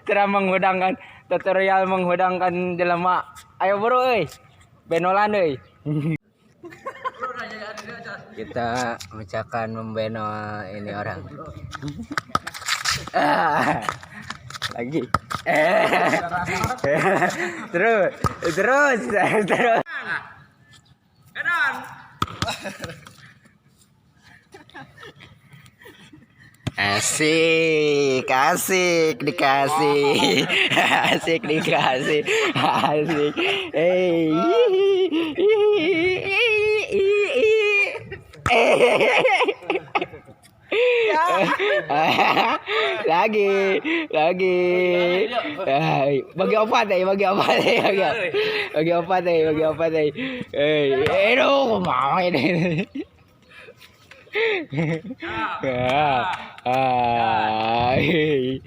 Cara menghudangkan, tutorial menghudangkan jelema. Ayo bro euy. Benolan euy. Kita memecahkan membenol ini orang. Lagi. Terus, terus, terus. Asik, asik dikasih, asik dikasih, asik. Eh, lagi, lagi. Bagi opat eh, bagi opat eh, bagi opat eh, bagi opat eh. Eh, aduh, kumaha ini. Ah, ih.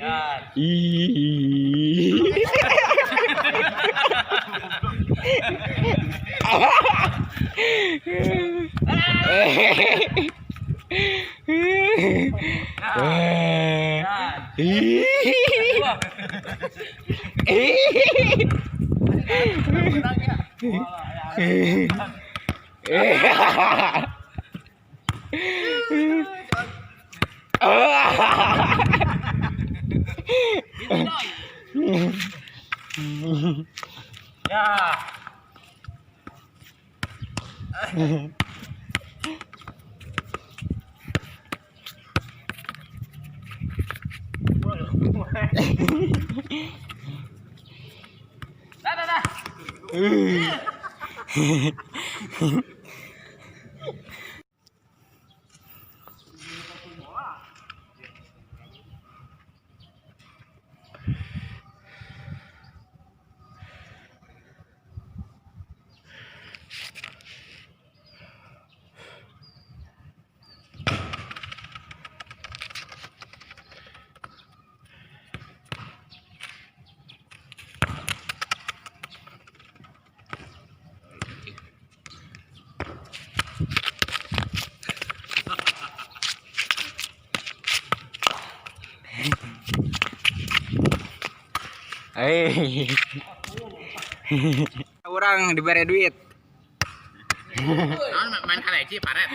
Ya. Dah, dah, dah. Hei. Orang diberi duit. Main kaleci paret.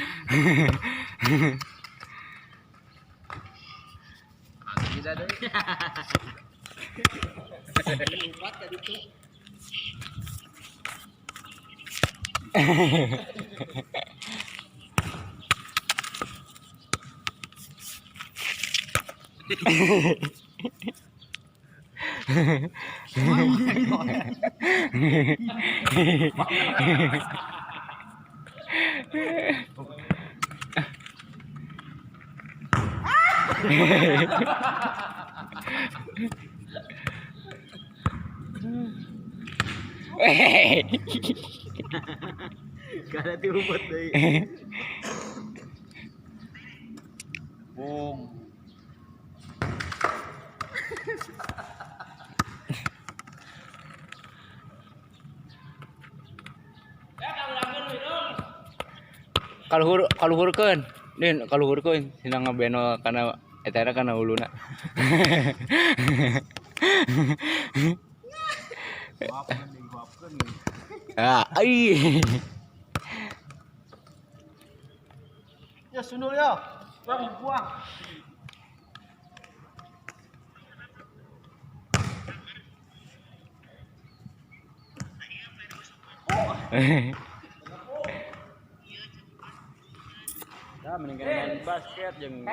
Kada tiupot deui. Bung. Kaluhur kaluhurkeun. Din kaluhurkeun sina ngabenol kana eta era kana huluna. Ah, ai. Ya sundul ya. Bang buang. Ya mendingan main basket jeung